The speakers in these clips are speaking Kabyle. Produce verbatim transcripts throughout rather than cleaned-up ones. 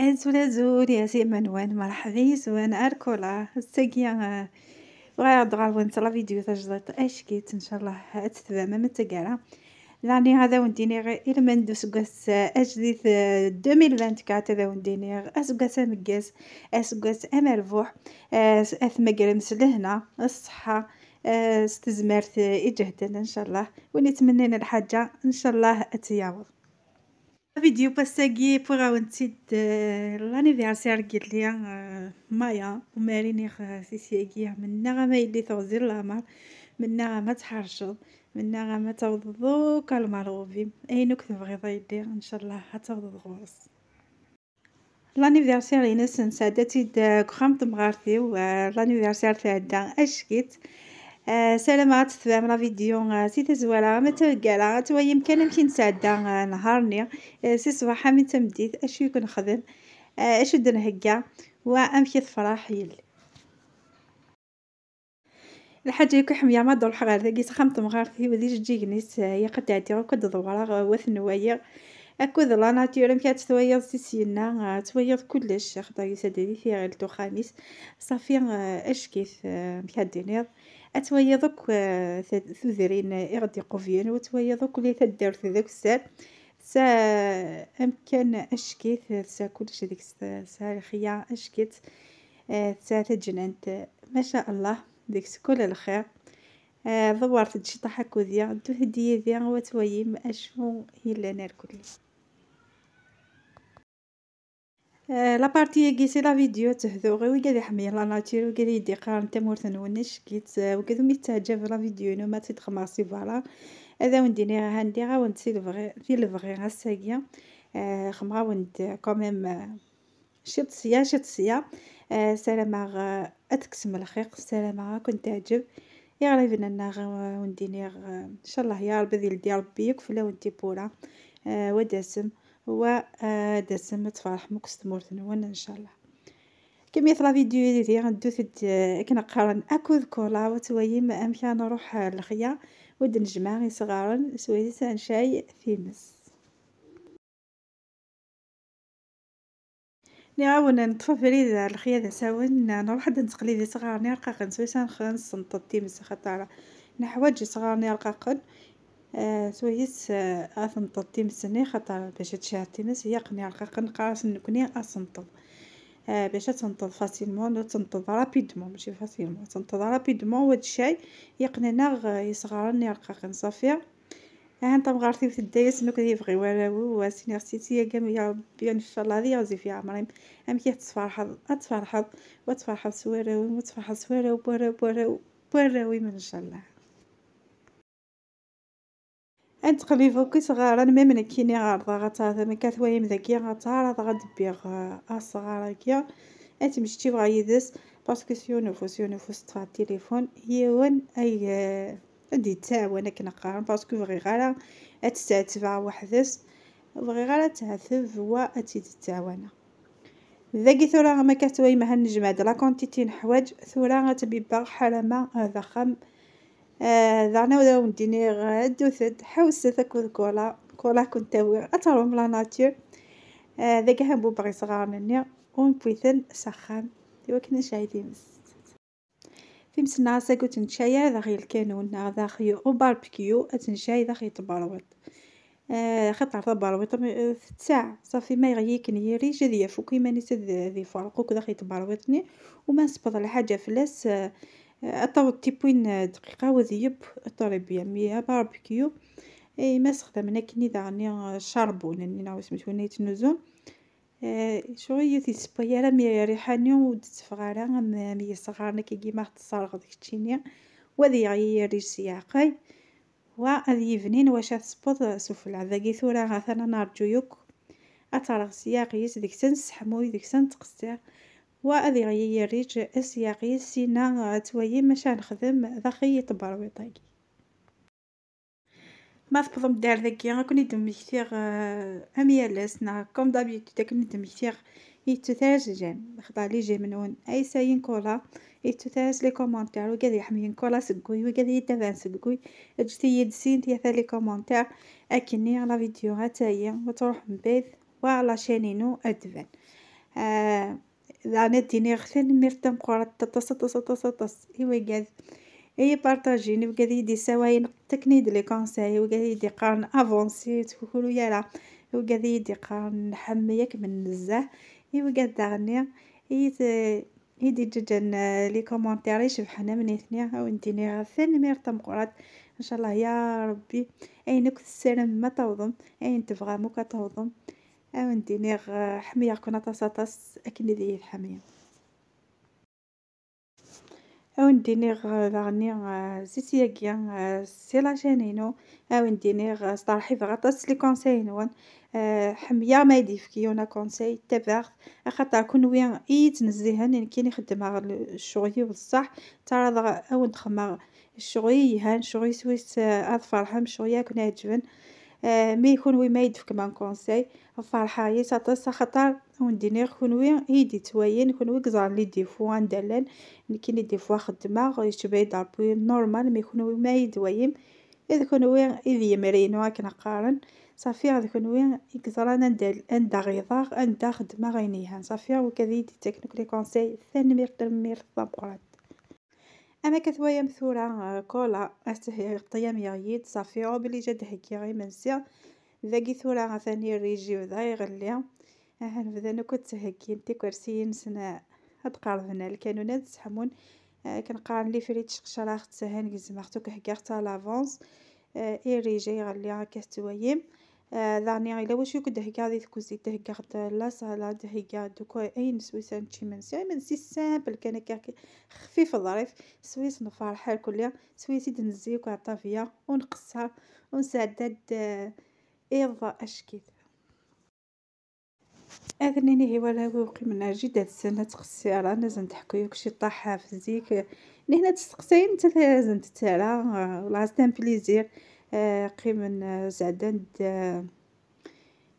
Azul, azul, ya si Manwan, merḥba yes-wen ar kula. Ass-agi, eh, bɣiɣ ad ɣer-wen la vidéo tajdiṭ ackit, ncallah ad tt-tebɛem am taggara. Daɣni ad awen-d-iniɣ ilmend n useggas, eh, ajdid, eh, deux mille vingt-quatre, ad awen-d-iniɣ aseggas ameggaz, aseggas amerbuḥ, eh, s-, ad tmagrem s lehna, s ṣṣeḥḥa, eh, s tezmert, eh, iǧehden, ncallah. Win yettmennin lḥaǧa, ncallah ad tt-yaweḍ. Vidéo n wass-agi, wwiɣ-awen-tt-id, eh, l'anniversaire n yelli, eh, Maya, umarin iɣ, eh, sisi-agi, mennaɣ ama yelli teɣzi n leɛmer, mennaɣ ama tḥerceḍ, mennaɣ ama tawḍeḍ akk ar lmerɣub-im, ayen akk tebɣiḍ a yelli, ncallah ad tawḍeḍ ɣur-s. L'anniversaire-ines nesɛedda-tt-id, eh, deg uxxam n temɣart-iw, eh, l'anniversaire tɛedda ackit. Eh, ssarameɣ ad tetbɛem la vidéo, eh, si tazwara ama d taggara, ad twalim kan amek i nesɛedda, eh, nehar-nni, eh, si ṣṣbeḥ armi d tameddit, acu i k-nexdem, eh, acu d-nhegga, wa amek i tefreḥ yelli. Lḥaǧa yakk i ḥemmleɣ ma d-ruḥeɣ ɣer dagi s axxam n temɣart-iw d ijeǧǧigen-is, eh, ilaq ad ɛeddiɣ akk ad d-ḍewreɣ, eh, wa ten-waliɣ. Akked la nature, amek ad tt-twayeḍ si syenna, eh, ad twayeḍ kullec, axaṭer yusa-d di tiɣilt uxxam-is. Ṣafi, eh, ackit, eh, amek ad d-tiniḍ, ad twayeḍ akk, eh, ta-, tudrin i ɣ-d-iqubyen, u ad twayeḍ akk la taddart d akessar. Tesɛa amkan ackit, tesɛa kullec deg-s, tesɛa lexya ackit, eh, tesɛa taǧnant, eh, maca Allah, deg-s kul lxir. Eh, ḍewwret-d ciṭaḥ akked-i, ddut-d yid-i, u ad twalim acu yellan irkelli. Eh, la partie-agi si la vidéo ad tehduɣ i wigad iḥemmlen la nature, wigad i d-iqqaren tamurt-nwen ackit, eh, wigad umi tettaɛǧab la vidéo-inu ma tt-id-xemmeɣ si berra. Ad awen-d-iniɣ ahan diɣ-awen-d si lebɣi, di lebɣi ass-agi. Eh, xemmeɣ-awen-d quand même, eh, ciṭ sya, ciṭ sya. Eh, ssarameɣ, eh, ad tekksem lxiq, ssarameɣ ad ken-teɛǧeb. Iɣriben-nneɣ, eh, ad wen-d-iniɣ, eh, ncallah ya Rebbi ad ildi Rebbi yakk fell-awen tiwwura, eh, wa d-asem, wa, eh, ad d-asem ad tferḥem akk s tmurt-nwen, ncallah. Kemmlet la vidéo yid-i, ddut-d, eh, akken qqaren akked kula, u ad twalim amek ara nruḥ, eh, lexya, u ad d-nejmeɛ isɣaren, s wayes ad ncay times. Nniɣ-awen neṭṭef abrid ar lexya d asawen, nruḥ ad d-nettqellib isɣaren irqaqen, s wayes ad nx-, ad nessenṭeḍ times, axaṭer neḥwaǧ isɣaren irqaqen, eh, s wayes, eh, ad tenṭeḍ times-nni, axaṭer bac ad tecɛel times, yaqen irqaqen, qqar-asen nekni asenṭeḍ. Eh, bac ad tenṭeḍ facilement, ad tenṭeḍ rapidement, mačči facilement, ad tenṭeḍ rapidement, wa d ccay, yaqen-aneɣ, eh, isɣaren irqaqen, ṣafi. Ahan tamɣart-iw tedda-yasen akk ad yebɣi warraw-iw, wa sniɣ si tiyagam ya Rebbi, ncallah ad yeɣzif yeɛmer-im. Amek i tettferḥeḍ, ad tferḥeḍ, wa tferḥeḍ s warraw-im, wa tferḥeḍ s warraw, warraw, warraw, warraw-im, ncallah. Ad neqlib akk isɣaren, même nekkini ɛerḍeɣ ad tt-, amek ara twayim dagi, ad tt-ɛerḍeɣ ad d-bbiɣ, eh, asɣar-agi, ad ttmecčiweɣ yid-s, parce que s yiwen ufus, s yiwen ufus ṭṭfeɣ tilifun, yiwen ay, eh, ad d-yettɛawan akken qqaren, parce que bɣiɣ ara ad tt-tɛetbeɣ weḥd-s, bɣiɣ ara ad teɛteb wa ad tt-id-ttɛawaneɣ. Dagi tura, ma akka twayim, ha nejmeɛ-d la quantité neḥwaǧ, tura ad tt-bibbeɣ ḥalama, eh, d axxam. Eh, daɣen ad awen-d-iniɣ, eh, ddut-d, ḥewset akked kula, kula ad ken-tawi, ad teṛwum la nature. Eh, dagi ha nbubbeɣ isɣaren-nni, u newwi-ten s axxam, i wakken ad necɛel times. Times-nneɣ ass-agi ur tt-nečča ara daxel lkanun, neɣ daxel ubarbecue, ad tt-necɛel daxel tberwiṭ. Eh, xaṭer taberwiṭ, eh, tettaɛ, ṣafi ma yeɣli-ken yirij, ad yaf akk iman-is, ad, ad iferreq akk daxel tberwiṭ-nni, u ma nesbeḍ lḥaǧa fell-as, eh, ad taweḍ tiwwin, eh, dqiqa, u ad yeww, très bien. Mi abarbecue, eh, ma sexdamen akkenni daɣen, eh, charbon-nni, neɣ wisem-is winna yettnuzu, eh, ccɣel ur t-yessewway ara, mi rriḥa-nni ur d-tetteffeɣ ara, am, am yisɣaren akkagi ma tesserɣeḍ keččini, wa ad yeɣli yirij s yeɛqel, wa ad yibnin wacu ad tesbeḍ sufella. Dagi tura atan ad nerǧu yakk, ad terɣ s yiɛeq-is, deg-s ad nesseḥmuy, deg-s ad nettqeṣṣir, wa ad yeɣli yirij s yiɛeq-is, sina ad twayim acu ara nexdem daxel i tberwiṭ-agi. Ma tewwḍem-d ar dagi, ad ken-id-mmektiɣ, eh, am yal ass, neɣ comme d'habitude, ad ken-id-mmektiɣ, yettut ara s j'aime, xaṭer les j'aime-nwen ay sɛin kula, yettut ara s les commentaires, wigad iḥemmlen kula seg wul, wigad iyi-ttabaɛen seg wul, ǧǧet-iyi-d sin tlata les commentaires, akkenni la vidéo ad tali, ad truḥ mebɛid, wa la chaîne-inu ad d-tban. Ah, daɣen ad d-iniɣ tanemmirt tameqqrant aṭas, aṭas, aṭas, aṭas i wigad i yi-partajin, i wigad i yi-d-issawayen, ttaken-iyi-d les conseils, i wigad i yi-d-iqqaren avancer, ur ttkukru ara, i wigad i yi-d-iqqaren nḥemmel-ik nezzeh, i wigad daɣen i yi-d-, i d-iǧǧan, eh, les commentaires icebḥen am nitni, a wen-d-iniɣ tanemmirt tameqqrant. Ncallah ya Rebbi, ayen akk tessarmem ad tawḍem, ayen tebɣam akk ad tawḍem. A wen-d-iniɣ, eh, ḥemmleɣ-ken aṭas, aṭas akken i d iyi-tḥemmlem. A wen-d-iniɣ, eh, daɣen, eh, si syagi, eh, si la chaîne-inu, a wen-d-iniɣ, eh, steṛḥibeɣ aṭas s les conseils-nwen. Eh, ḥemmleɣ ma yi-d-yefk yiwen aconseil, ttabaɛeɣ-t, axaṭer kunwi i yi-ttnezzihen, nekkini xeddmeɣ l-, ccɣel-iw d ṣṣeḥ, ttɛaraḍeɣ a wen-d-xedmeɣ ccɣel yelhan, ccɣel swayes, eh, ad tferḥem, ccɣel ad ken-iɛeǧben. Eh, mi kunwi ma yi-d-tefkem un conseil, ferḥeɣ yis aṭas, axaṭer a wen-d-iniɣ, kunwi i yi-d-ittwalin, kunwi i yeẓran les défauts anda llan, nekkini des fois xeddmeɣ, yecba-yi-d Rebbi normal, mais kunwi ma yi-d-twalim, d kunwi i d yemri-inu akken qqaren, ṣafi d kunwi i yeẓran anda, anda ɣiḍeɣ, anda xeddmeɣ ayen yelhan, ṣafi wigad i yi-d-ittaken akk les conseils, tanemmirt, tanemmirt tameqqrant. Am akka twayam tura, eh, Kola, ad s-teheggi ṭṭyam yeɣli-d, ṣafi, obligé ad d-heggiɣ imensi. Dagi tura atan irrij ibda iɣelli. Aha, bdan akk ad ttheggin tikersiyin-nsen, eh, ad qerben ar lkanun, ad seḥmun. Eh, akken qqaren les frites, ttqecraɣ-tt, ahan gezmeɣ-tt akk, heggaɣ-tt à l'avance. Eh, irrij iɣelli akka tettwayim. Ah, daɣen yella wacu i d-heggaɣ di tkuzit, heggaɣ-d la salade, heggaɣ-d akk ayen swayes ad nečč imensi. Imensi simple kan akka, xfif ḍrif, swayes nferḥ irkelli, swayes i d-nezzi akk ar ṭṭabla, ur nqeṣṣer, ur nesɛedda-d, eh, iḍ acek-it. Ad nini i warraw-iw qqimen ar jida-tsen ad ttqessiren, ad sen-d-ḥku yakk ciṭṭaḥ ɣef zik. Nihna ad tt-steqsayen, nettat ad sen-d-tara, eh, والله c'est un plaisir. Eh, qqimen, eh, zeɛden-d, eh,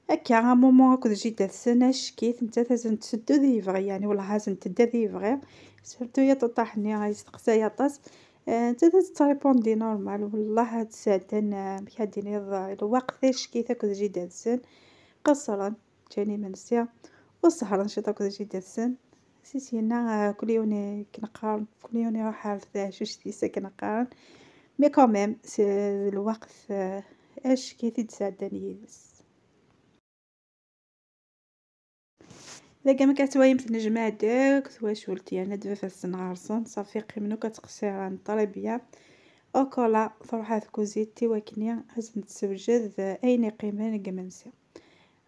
akka, un moment akked jida-tsen, acek-it, nettat ad sen-tseddu ad yebɣi, yeɛni, wellah ad sen-tedda ad yebɣi. Surtout ya ṭuṭaḥ-nni, yesteqsay aṭas. Eh, nettat ad tettrépondi normal, wellah ad sɛeddan, eh, amek ad d-tiniḍ, eh, lweqt acek-it akked jida-tsen. Qeṣṣren, ččan imensi, u sehṛen ciṭ akked jida-tsen. Si syenna, eh, kul yiwen i, akken qqaren, kul yiwen iruḥ ɣer taɛcuct-is akken qqaren. Mais quand même, s-, d lweqt, eh, acek-it i d-sɛeddan yid-s. Dagi amek ad twalim tennejmaɛ-d akk twacult, yerna-d baba-tsen ɣer-sen, ṣafi qqimen akk ad ttqessiren, très bien. Au cas où, truḥ ar tkuzit i wakken ad sen-tessewjed ayen iqqimen deg imensi.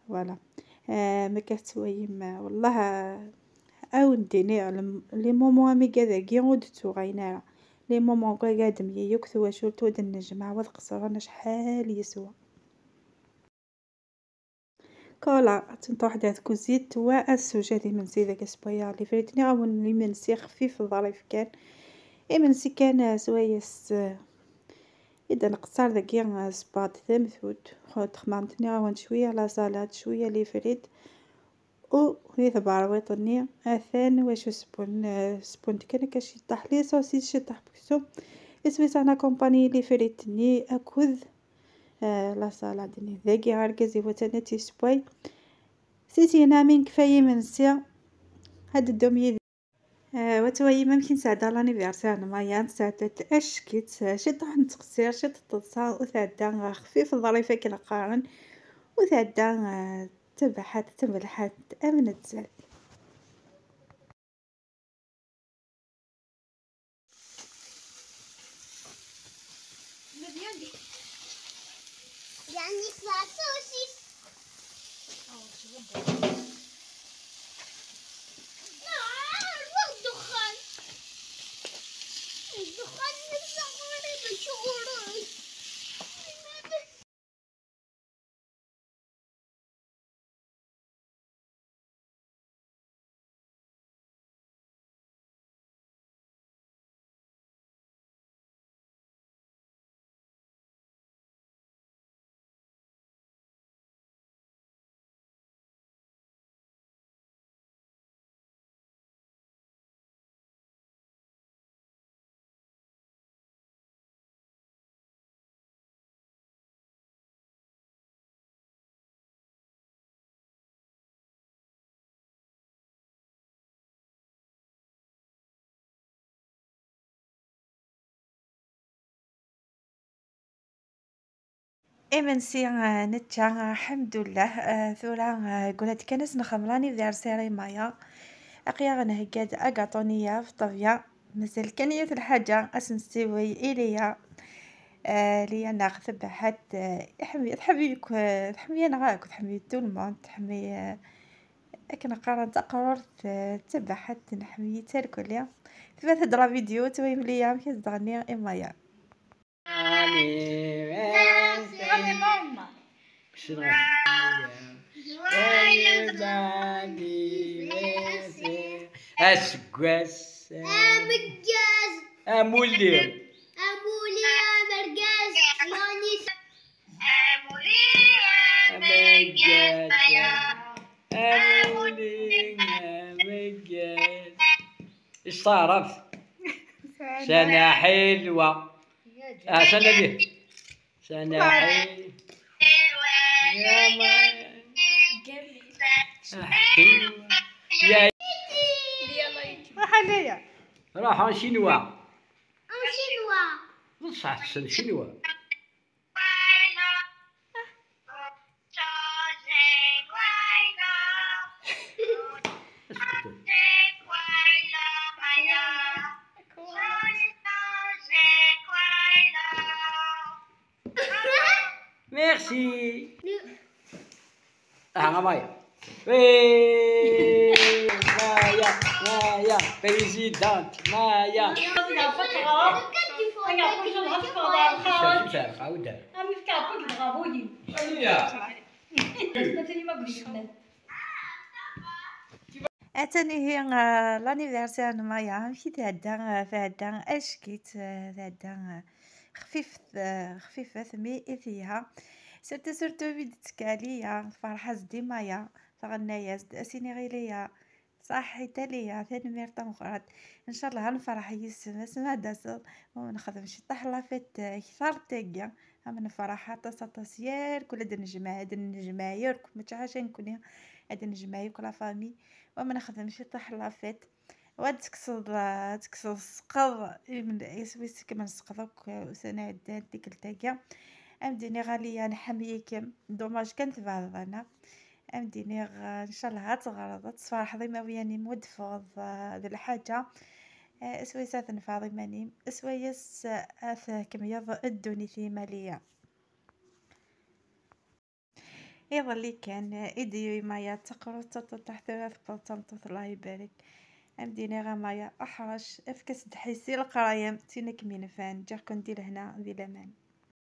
Voilà. Ah, ma akka tettwalim, ah, wellah, ah, a wen-d-iniɣ, lem-, les moments amigad-agi ur d-ttuɣayen ara. Les moments akk ad d-myeyyu akk twacult, ur d-nnejmaɛ, wa d qeṣṣren acḥal yeswa. Kola, ad tent-truḥ ar tkuzit, wa ad tessewjed imensi deg asewwayeɣ. Les frites, nniɣ-awen imensi xfif ḍrif kan. Imensi kan, ah, swayes, ah, i d-nqeṣṣer dagi, eh, sebbaḍ tamtut, texmamt-nni awen cwiya la salade, cwiya les frites, u di tberwiṭ-nni atan wacu sbun, eh, sbun-d kan akka ciṭṭaḥ les saucisses, ciṭṭaḥ beksu, iswi-s accompagné les frites-nni akked, eh, la salade-nni. Dagi argaz-iw atan ad tt-yessewway. Si syin amin kfay imensi, ad d-ddum yid-i. Eh, wa twayim amek i nesɛedda l'anniversaire n Maya, nesɛedda-t acek-it, ciṭuḥ n ttqessir, ciṭ n teḍsa, u tɛedda, eh, xfif ḍrif akken qqaren, u tɛedda, eh, d tabaḥant, d tamelḥant am nettat. يعني يطلع سوسيس. آه، الدخان. الدخان لسه غريب شعوري. Imensi, ah, nečča, ah, ḥemdullah. Ah, tura, ah, gulad kan ass nxem l'anniversaire i Maya. Aql-aɣ nhegga-d agaṭu-nni-ya f ṭṭabya. Mazal kan yiwet lḥaǧa, ad s-nessiwel i Liya. Ah, Liya neɣ Tabaḥat, ah, iḥemmel, tḥemmel-ik, ah, tḥemmel-aneɣ akk, tḥemmel tout le monde, tḥemmel, ah, akken qqaren taqrurt, ah, Tabaḥat, nḥemmel-itt alkuli. Tebɛet-d la vidéo, twayem Liya amek ad tɣenni i Maya. Joyeux anniversaire. Aseggas. Ameggaz. Amulli. Amulli amergaz. Amulli amergaz. Amulli amergaz. Isteɛref. Sana ḥilwa. Ah, sana lih. Sana ḥilwa. Ya ma. Ah, ḥilwa. Ya. Ruḥ a Liya. Ruḥ a Cinwa. Cinwa. Bṣaḥ tessen Cinwa. Merci. Ah, Maya. Oui. Maya, Maya, présidente, Maya. Atan ihi, ah, l'anniversaire n Maya, amek i tɛedda, ah, tɛedda acki-tt, ah, tɛedda, ah, xfifet, ah, xfifet, mi i telha. Surtout, surtout mi d-tettekka Liya, tferḥ-as-d i Maya, tɣenna-yas-d, a s-iniɣ i Liya, ṣaḥit a Liya, tanemmirt tameqqrant. Ncallah ad nferḥ yis-m asmi ad d-taseḍ, u nexdem ciṭṭaḥ la fête, ah, kter n tagi. Am nefṛeḥ aṭas, aṭas, yarkul ad d-nejmeɛ, ad d-nejmeɛ yarkul, mačči ḥaca nekni, ad d-nejmeɛ yakk la famille, wa ma nexdem ciṭṭaḥ la fête, wa ad tekkseḍ, ad tekkseḍ ssqeḍ, iswi-s kemmel ssqeḍ akk, ussan iɛeddan, tikkelt-agi. Am d-iniɣ a Liya, nḥemmel-ikem, dommage kan tbeɛdeḍ-aneɣ. Am d-iniɣ, ncallah ad teɣreḍ, ad tesferḥeḍ imawiyan-im, wa d-teffɣeḍ, ah, d lḥaǧa. Eh, s wayes ad tnefɛeḍ iman-im, s wayes, eh, ad tkemmleḍ ddunit-im a Liya. Iḍelli kan, eh, i d-yuwi Maya d taqrut taṭuṭaḥt, tura tewweḍ d tameṭṭut, Allah ibarek. Am d-iniɣ a Maya, aḥrac, efk-as ddḥis i leqraya-m, d tin i kem-inefɛen, ǧǧiɣ-ken di lehna, di laman.